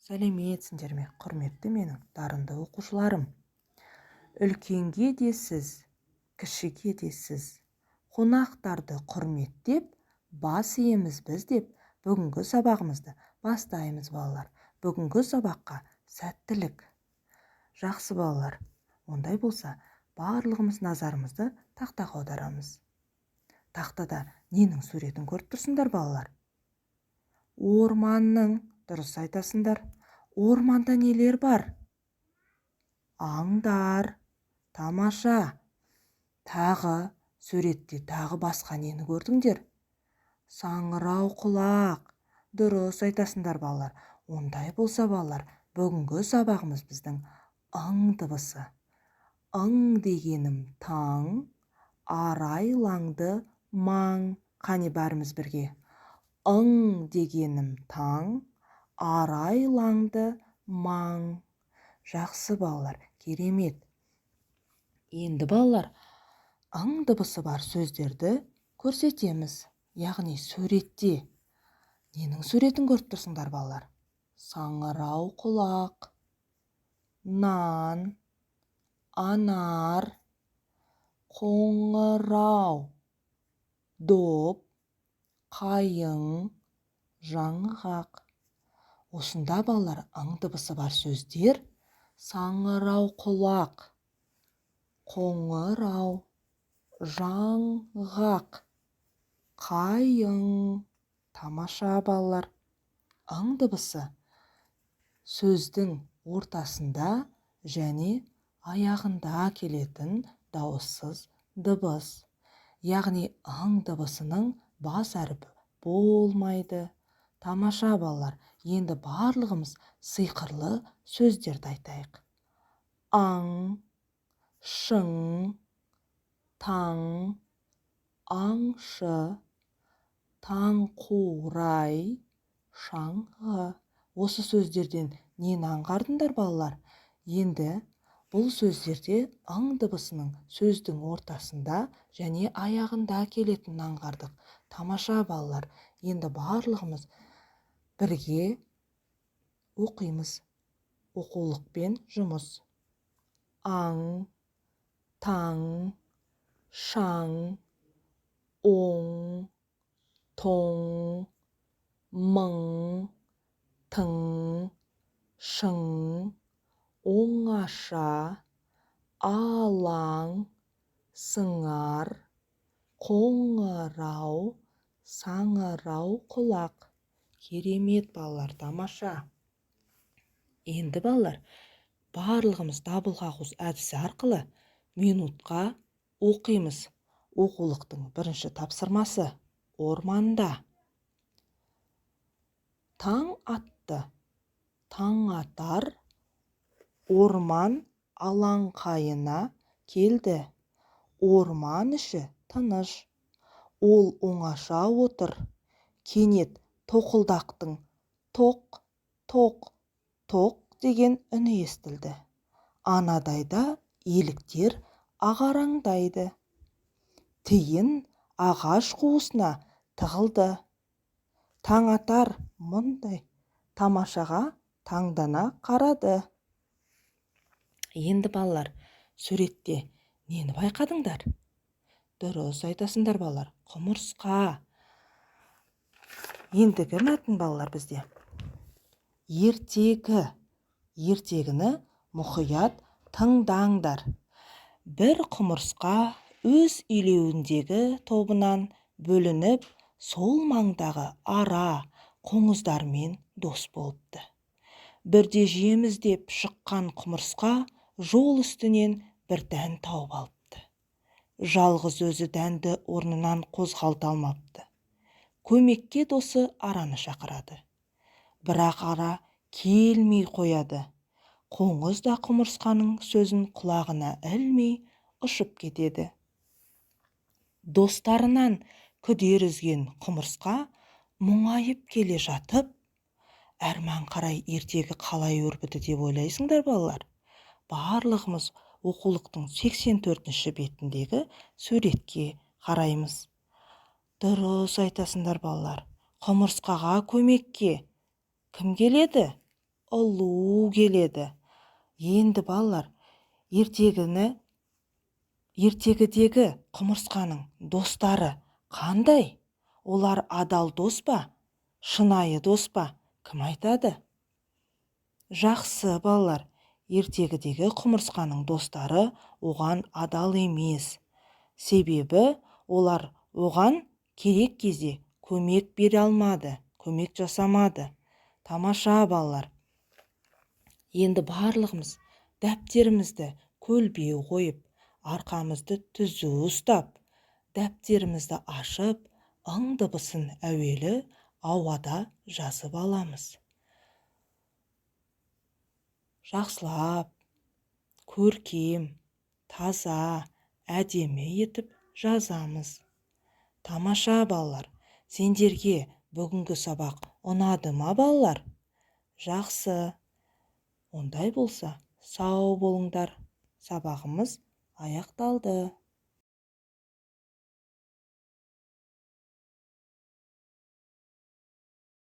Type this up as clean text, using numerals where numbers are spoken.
Сәлеметсіңдер ме, құрметті менің дарынды оқушыларым! Үлкенге де сіз, кішіге де сіз, қонақтарды құрметтеп, бас иеміз біз деп, бүгінгі сабағымызды бастаймыз, балалар. Бүгінгі сабаққа сәттілік! Жақсы, балалар, ондай болса, барлығымыз назарымызды тақтаға аударамыз. Тақтада ненің суретін көріп тұрсыңдар, балалар? Орманның, дұрыс айтасыңдар. Орманда нелер бар? Аңдар. Тамаша! Тағы суретте тағы басқа нені көрдіңдер? Саңырауқұлақ. Дұрыс айтасыңдар, балалар. Ондай болса, балалар, бүгінгі сабағымыз біздің ың дыбысы. Ың дегенім таң, арайланды маң. Қане, бәріміз бірге: ың дегенім таң, арайланды маң. Жақсы, балалар, керемет! Енді, балалар, ың дыбысы бар сөздерді көрсетеміз. Яғни суретте ненің суретін көріп тұрсыңдар, балалар? Саңырауқұлақ, нан, анар, қоңырау, доп, қайың, жаңғақ. Осында, балалар, ың дыбысы бар сөздер: саңырауқұлақ, қоңырау, жаңғақ, қайың. Тамаша, балалар! Ың дыбысы сөздің ортасында және аяғында келетін дауыссыз дыбыс, яғни ың дыбысының бас әрпі болмайды. Тамаша, балалар! Енді барлығымыз сиқырлы сөздерді айтайық: аң, шың, таң, аңшы, таңқурай, шаңғы. Осы сөздерден нені аңғардыңдар, балалар? Енді бұл сөздерде ың дыбысының сөздің ортасында және аяғында келетінін аңғардық. Тамаша, балалар! Енді барлығымыз бірге оқимыз. Оқулықпен жұмыс: аң, таң, шаң, оң, тоң, мың, тың, шың, оңаша, алаң, сыңар, қоңырау, саңырауқұлақ. Керемет, балалар, тамаша! Енді, балалар, барлығымыз дабыл қағу әдісі арқылы минутқа оқимыз. Оқулықтың бірінші тапсырмасы: орманда. Таң атты. Таң атар орман алаңқайына келді. Орман іші тыныш. Ол оңаша отыр. Кенет тоқылдақтың тоқ, тоқ, тоқ деген үні естілді. Анадайда еліктер ағараңдайды. Тиін ағаш қуысына тығылды. Таңатар мұндай тамашаға таңдана қарады. Енді, балалар, суретте нені байқадыңдар? Дұрыс айтасыңдар, балалар, құмырсқа. Ендігі мәтін, балалар, бізде ертегі. Ертегіні мұқият тыңдаңдар. Бір құмырсқа өз илеуіндегі тобынан бөлініп, сол маңдағы ара, қоңыздармен дос болыпты. Бірде жем іздеп шыққан құмырсқа жол үстінен бір дән тауып алыпты. Жалғыз өзі дәнді орнынан қозғалта алмапты. Көмекке досы араны шақырады. Бірақ ара келмей қояды. Қоңыз да құмырсқаның сөзін құлағына ілмей, ұшып кетеді. Достарынан күдер үзген құмырсқа мұңайып келе жатып, әрман қарай ертегі қалай өрбіді деп ойлайсыңдар, балалар? Барлығымыз оқулықтың 84-ші бетіндегі суретке қараймыз. Дұрыс айтасыңдар, балалар. Құмырсқаға көмекке кім келеді? Ұлу келеді. Енді, балалар, ертегіні, ертегідегі құмырсқаның достары қандай? Олар адал дос па, шынайы дос па? Кім айтады? Жақсы, балалар, ертегідегі құмырсқаның достары оған адал емес, себебі олар оған керек кезде көмек бере алмады, көмек жасамады. Тамаша, балалар! Енді барлығымыз дәптерімізді көлбеу қойып, арқамызды түзу ұстап, дәптерімізді ашып, ң дыбысын әуелі ауада жазып аламыз. Жақсылап, көркем, таза, әдемі етіп жазамыз. Тамаша, балалар! Сендерге бүгінгі сабақ ұнады ма, балалар? Жақсы, ондай болса, сау болыңдар, сабағымыз аяқталды.